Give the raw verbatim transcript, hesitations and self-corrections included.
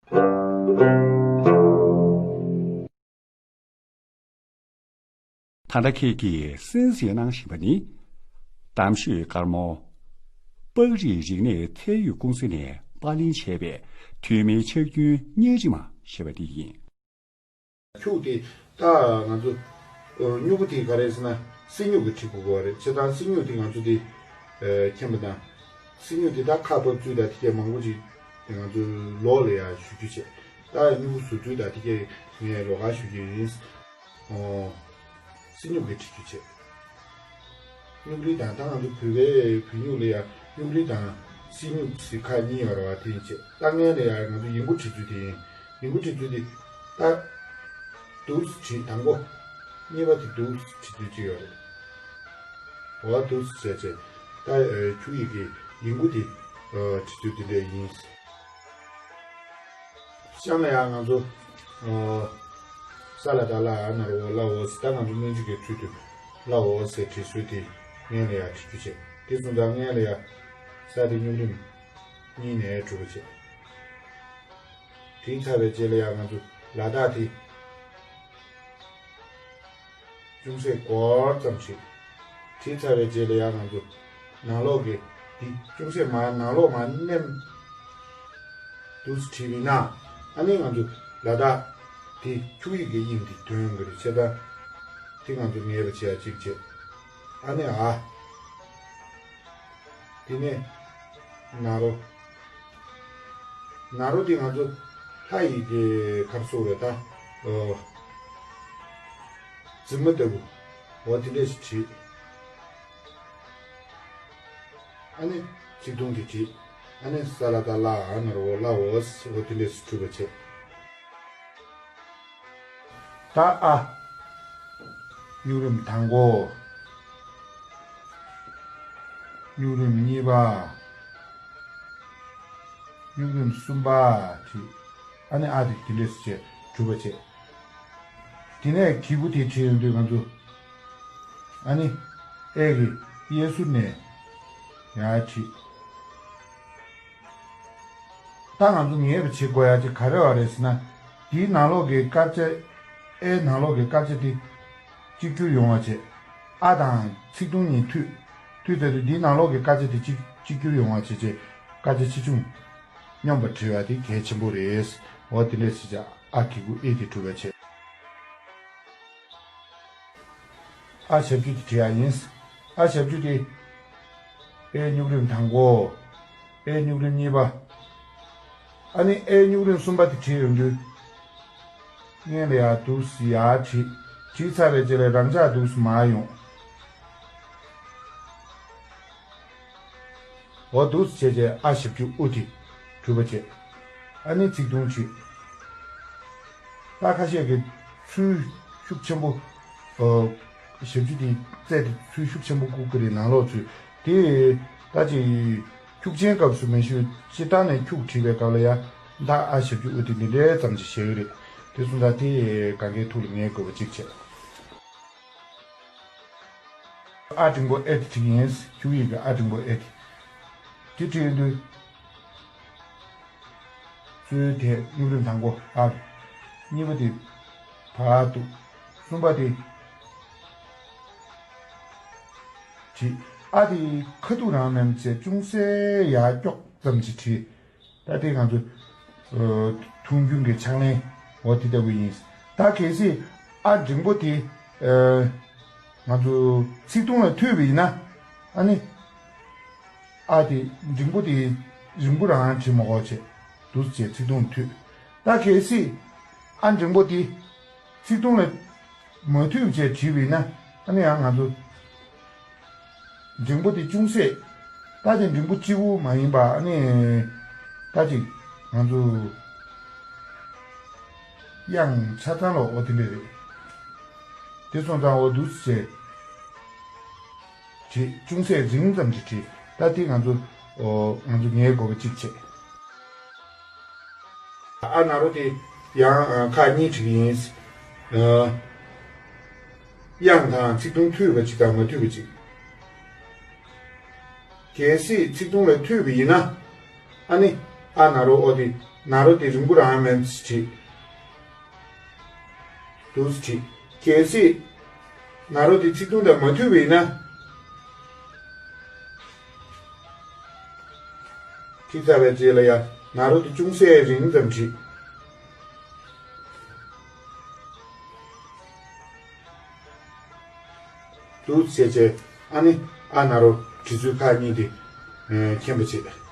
ད་ལྟ་ཁྱེད་ཀྱིས་གསན་གཟིགས་གནང་བཞིན་པ་ནི། གཏམ་ཤོད་དཀར་མོ། པགས་རིགས་རིག་གནས་ཚད་ཡོད་ཀུང་སི་ནས་པར་ལེན་བྱས་པའི་ཐོན་མིའི་ཕྱག་རྒྱུན་རྙིང་རིམ་ཞེས་པ་འདི་ཡིན། ཁྱུག་དེ་ད་ང་ཚོ་ཨ་སྨྱུག་པོ་དེ་ག་རེ་ཟེར་ན་སིལ་སྨྱུག་གིས་བྲི་དགོས་པ་རེད། བྱས་ཙང་སིལ་སྨྱུག་དེ་ང་ཚོ་དེ་ཨ་མཁྱེན་པ་དང་། སིལ་སྨྱུག་དེ་ད་ཁ་འབབ་ཚུལ་དང་དེ་གས་མང་པོ་ཅིག་ང་ཚོའི་ལོགས་ལ་ཡང་ཞུ་རྒྱུ་བྱས། ད་སྨྱུག་པོ་བཟོ་ཚུལ་དང་དེ་གས་ངས་ལོགས་ཀ་ཞུ་རྒྱུ་ཡིན། ཨོ། སིལ་སྨྱུག་གིས་བྲི་རྒྱུ་བྱས། སྨྱུག་རིལ་དང་ད་ང་ཚོ་བོད་པའི་བོད་སྨྱུག་ལ་ཡང་སྨྱུག་རིལ་དང་སིལ་སྨྱུག་ཟེར་ཁག་གཉིས་ཡོད་རེད་བ། དེ་ཡིན་བྱས། ད་སྔོན་ལ་ཡང་ང་ཚོ་ཡིག་མགོ་བྲི་ཚུལ་དེ་ཡིན། ཡིག་མགོ་བྲི་ཚུལ་དེ་ད་འདུག་སེ་བྲིས། དང་པོ། གཉིས་པ་དེ་འདུག་སེ་བྲི་ཚུལ་གཅིག་ཡོད་རེད། འོ་འདུག་སེ་བྱས་བྱས། ད་ཨ་ཁྱུག་ཡིག་གི་ཡིག་མགོ་དེ་ཨ་བྲི་ཚུལ་དེ་འདྲ་ཡིན། གཤམ་ལ་ཡང་ང་ཚོ་ཨ་ས་ལ་བཏགས་སླ་འ་ན་རོ་སླ་འོ་ཟེར། ད་ང་ཚོ་སྨན་རྩིས་ཀྱི་ཚུལ་དུ་སླ་འོ་ཟེར་བྲི་སྲོལ་དེ་སྔོན་ལ་ཡང་བྲི་རྒྱུ་བྱས། དེ་སོང་ཙང་སྔོན་ལ་ཡང་ས་དེ་སྨྱུག་རིམ་གཉིས་ནས་གྲུབ་པ་བྱས། བྲིས་ཚར་བའི་རྗེས་ལ་ཡང་ང་ཚོ་ལ་དྭགས་དེ་ཅུང་ཟད་སྒོར་ཙམ་ཞིག་བྲིས་ཚར་བའི་རྗེས་ལ་ཡང་ང་ཚོ་ནང་ལོགས་ཀྱི་འདི་ཅུང་ཟད་མར་ནང་ལོགས་མར་མནན། འདུག་སེ་བྲིས་པ་ཡིན་ན། ཨ་ནི་ང་ཚོ་ལ་དྭགས་དེ་ཁྱུག་ཡིག་གི་དབྱིངས་དེ་ཐོན་གྱི་རེད། བྱས་ཙང་དེ་ང་ཚོ་ངེས་པ་བྱེད་ཡ་གཅིག་བྱས། ཨ་ནི་འ། དེ་ནས་ན་རོ། ན་རོ་དེ་ང་ཚོ་ལྷ་ཡི་གི་ཁར་སོགས་རེད་ད། ཨོ། རྫི་མ་ལྟ་བུ། འོ་དེ་འདྲས་ཞིག་བྲིས། ཨ་ནི་ཚིག་ཐུང་དེ་བྲིས། ཨ་ནི་ས་ལ་བཏགས་སླ་འ་ན་རོ་སླ་འོ་ཟེར། འོ་དེ་འདྲས་ཞིག་གྲུབ་པ་བྱས། ད་ཨ། སྨྱུག་རིམ་དང་པོ། སྨྱུག་རིམ་གཉིས་པ། སྨྱུག་རིམ་གསུམ་པ་བྲིས། ཨ་ནི་ཨ་དེ་དེ་འདྲས་སུ་བྱས་གྲུབ་པ་བྱས། དེ་ནས་གི་གུ་དེ་བྲིས་ཡོང་དུས་ང་ཚོ། ཨ་ནི་ཨེ་གི་གཡས་ཟུར་ནས་ཡར་བྲིས། ད་ང་ཚོ་ངེས་པ་བྱེད་དགོས་ཡ་ཅིག་ག་རེ་བ་རེད་ཟེར་ན། དེའི་ནང་ལོགས་ཀྱི་སྐར་ཆ། ཨེ་ནང་ལོགས་ཀྱི་སྐར་ཆ་དེ་གཅིག་གྱུར་ཡོང་བ་བྱེད། ཨ་དང་ཚིག་ཐུང་གཉིས་མཐུད། མཐུད་ཚར་དུས་འདིའི་ནང་ལོགས་ཀྱི་སྐར་ཆ་དེ་གཅིག་གཅིག་གྱུར་ཡོང་བ་བྱེད་ཅེས། སྐར་ཆ་ཆེ་ཆུང་སྙོམས་པར་བྲི་བ་དེ་གལ་ཆེན་པོ་རེད། འོ་དེ་འདྲས་བྱས་བྱས་ཨ་གི་གུ་ཨེ་དེ་གྲུབ་པ་བྱེད། ཨ་ཞབས་ཀྱུ་དེ་བྲི་ཡ་ཡིན། ཨ་ཞབས་ཀྱུ་དེ། ཨེ་སྨྱུག་རིམ་དང་པོ། ཨེ་སྨྱུག་རིམ་གཉིས་པ། ཨ་ནི་ཨེ་སྨྱུག་རིམ་གསུམ་པ་དེ་བྲིས་ཡོང་དུས། སྔོན་ལ་ཡར་འདུག་སེ་ཡར་བྲིས། བྲིས་ཚར་བའི་རྗེས་ལ་རང་འཇགས་འདུག་སེ་མར་ཡོང་། འོ་འདུག་སེ་བྱས་བྱས་ཨ་ཞབས་ཀྱུ་ཨུ་དེ་གྲུབ་པ་བྱས། ཨ་ནི་ཚིག་ཐུང་བྲིས། ད་ཁ་ཤས་ཀྱིས་ཚུལ་ཤུགས་ཆེན་པོ། ཨོ། ཞབས་ཀྱུ་དེ་རྩལ་དེ་ཚུལ་ཤུགས་ཆེན་པོ་བཀུག་གི་རེད། ནང་ལོགས་ཚུལ་དེ། ད་ཅིག་ཁྱུག་ཆེན་སྐབས་སུ་མེད་ཤུལ་སྤྱིར་བཏང་ནས་ཁྱུག་བྲིས་པའི་སྐབས་ལ་ཡ། ད་ཨ་ཞབས་ཀྱུ་ཨུ་དེ་འདི་འདྲའི་ཙམ་ཅིག་བཞག་གི་རེད། དེ་སོང་ཙང་དེ་གང་གའི་ཐུགས་ལ་ངེས་དགོས་པ་གཅིག་བྱས། ཨ་འགྲེང་པོ་ཨེ་དེ་བྲིས་ཡིན། ཁྱུག་ཡིག་གི་ཨ་འགྲེང་པོ་ཨེ་དེ། དེ་བྲིས་ཡོང་དུས། གཙོ་བོའི་དེ་སྨྱུག་རིམ་དང་པོ་ཨ། གཉིས་པ་དེ་བར་དུ། གསུམ་པ་དེ་བྲིས། ཨ་དེ་ཁ་ཐུག་རང་མནན་བྱས་ཅུང་ཟད་ཡར་ཀྱོག་ཙམ་ཅིག་བྲིས། ད་དེ་ང་ཚོ་ཨ་ཐུང་རྒྱུན་གྱི་ཕྱག་ལེན་འོ་དེ་ལྟ་བུ་ཡིན། ད་གལ་སྲིད་ཨ་འགྲེང་པོ་དེ་ཨ་ང་ཚོ་ཚིག་ཐུང་ལ་མཐུད་པ་ཡིན་ན། ཨ་ནི། ཨ་དེ་འགྲེང་པོ་དེ་རིང་པོ་རང་བྲིས་མ་དགོས་བྱས། འདུག་སེ་བྱས་ཚིག་ཐུང་མཐུད། ད་གལ་སྲིད་ཨ་འགྲེང་པོ་དེ་ཚིག་ཐུང་ལ་མ་མཐུད་བྱས་བྲིས་པ་ཡིན་ན། ཨ་ནི་ཡང་ང་ཚོ་འགྲེང་པོ་དེ་ཅུང་ཟད། ད་དེ་འགྲེང་པོ་གཅིག་པུ་མ་ཡིན་པ། ཨ་ནི་ད་ཅིག་ང་ཚོ་དབྱངས་ཆ་ཚང་ལ་འོ་དེ་འདྲ་རེད། དེ་སོང་ཙང་འོ་འདུག་སེ་བྱས། བྲིས། ཅུང་ཟད་རིང་ཙམ་གྱིས་བྲིས། ད་དེ་ང་ཚོ། ཨོ། ང་ཚོ་ངའི་དགོས་པ་གཅིག་བྱས། ཨ་ན་རོ་དེ་ཡང་ཁག་གཉིས་བྲིས་ཡིན། དབྱངས་དང་ཚིག་ཐུང་མཐུད་པ་གཅིག་དང་མ་མཐུད་པ་གཅིག་གལ་སྲིད་ཚིག་ཐུང་ལ་མཐུད་པ་ཡིན་ན། ཨ་ནི་ཨ་ན་རོ་ཨོ་དེ། ན་རོ་དེ་རིང་པོ་རང་མིན་བྲིས། འདུག་བྲིས། གལ་སྲིད་ན་རོ་དེ་ཚིག་ཐུང་དང་མ་མཐུན་པ་ཡིན་ན། བྲིས་ཚར་བའི་རྗེས་ལ་ཡང་ན་རོ་དེ་ཅུང་ཟད་རིང་ཙམ་བྲིས། འདུག་བྱས་བྱས་ཨ་ནི་ཨ་ན་རོ་བྲིས་ཚུལ་ཁག་གཉིས་དེ་མཁྱེན་པ་བྱེད།